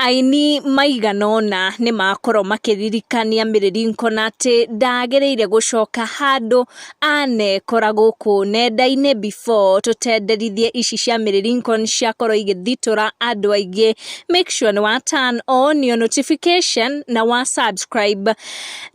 Aini maigana ũna nĩ makorwo makĩririkania Mary Lincoln atĩ ndagĩrĩire gũcoka handũ anekora gũkũ nenda-inĩ before tũtenderithie ici cia Mary Lincoln ciakorwo igĩthitũra andũ aingĩ. Make sure nĩ wa turn on your notification na wa subscribe.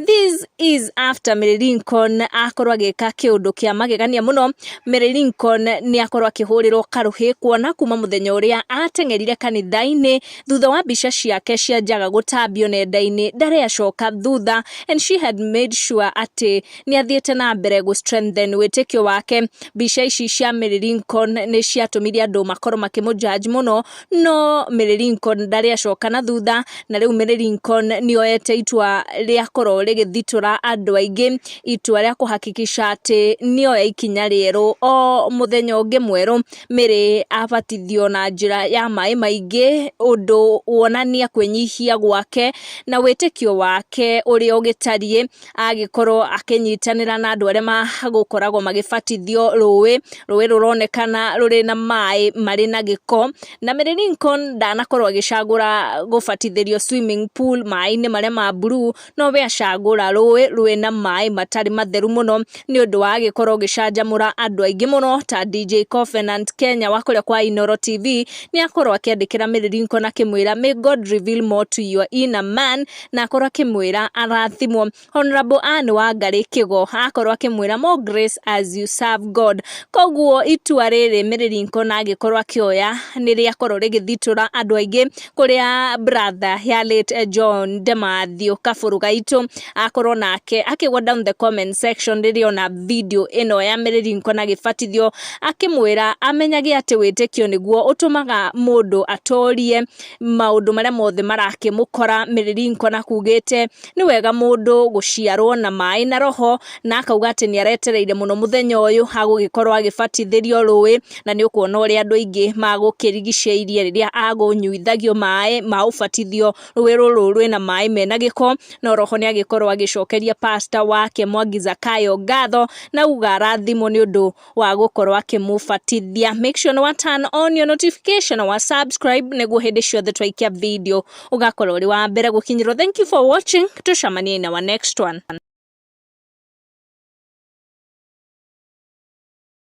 This is after Mary Lincoln akorwo agĩka kĩũndũ kĩa magegania mũno. Mary Lincoln nĩ akorwo akĩhũrĩrwo karũhĩ kuona kuma mũthenya ũrĩa ateng'erire kanitha-inĩ thutha wa mbica ciake cia njaga gũtambio nenda-inĩ, ndarĩ acoka thutha, and she had made sure atĩ nĩ athiĩte na mbere gũ strengthen wĩtĩkio wake. Mbica ici cia Mary Lincoln nĩ ciatũmire andũ makorwo makĩmũ judge mũno, no Mary Lincoln ndarĩ acoka na thutha, na rĩu Mary Lincoln nĩ oete itua rĩakorwo rĩgĩthitũra andũ aingĩ, itua rĩa kũhakikisha atĩ nĩoya ikinya rĩerũ. O mũthenya ũngĩ mwerũ Mary abatithio na njĩra ya maĩ maingĩ, ũndũ wonania kwĩnyihia gwake na wĩtĩkio wake ũrĩa ũgĩtariĩ, agĩkorwo akĩnyitanĩra na andũ arĩa magũkoragwo magĩbatithio rũĩ, rũĩ rũronekana rũrĩ na maĩ marĩ na gĩko, na Mary Lincoln ndanakorwo agĩcagũra gũbatithĩrio swimming pool maĩ-inĩ marĩa ma blue, no we acagũra rũĩ rwĩna maĩ matarĩ matheru mũno, nĩ ũndũ wa agĩkorwo ũgĩcanjamũra andũ aingĩ mũno ta DJ Covenant Kenya wa kũrĩa kwa Inoro TV nĩ akorwo akĩandĩkĩra Mary Lincoln akĩmwĩra, "May God reveal more to your inner man," na akorwo akĩmwĩra arathimwo. Honorable Anne Wangari Kigo akorwo akĩmwĩra, "More grace as you serve God." Koguo itua rĩrĩ Mary Lincoln agĩkorwo akĩoya nĩ rĩakorwo rĩgĩthitũra andũ aingĩ, kũrĩa brother ya late John Demathew Kabũrũ Gaitũ akorwo nake akĩgwa down the comment section rĩrĩa ona video ĩno ya Mary Lincoln agĩbatithio, akĩmwĩra amenyage atĩ wĩtĩkio nĩguo ũtũmaga mũndũ atorie maũndũ marĩa mothe marakĩmũkora. Mary Lincoln akugĩte nĩ wega mũndũ gũciarwo na maĩ na roho, na akauga atĩ nĩ aretereire mũno mũthenya ũyũ agũgĩkorwo agĩbatithĩrio rũĩ, na nĩ ũkuona ũrĩa andũ aingĩ magũkĩrigicĩirie rĩrĩa agũnyuithagio maĩ ma ũbatithio, rũĩ rũrũ rwĩna maĩ mena gĩko. No roho nĩ agĩkorwo agĩcokeria pastor wake Mwangi Zakayo ngatho na uga arathimwo nĩ ũndũ wa gũkorwo akĩmũbatithia. Make sure nĩ wa turn on your notification, wa subscribe, nĩguo hĩndĩ ciothe twaikia video ũgakorwo ũrĩ wa mbere gũkinyĩrwo. Thank you for watching, tũcemanie in our next one.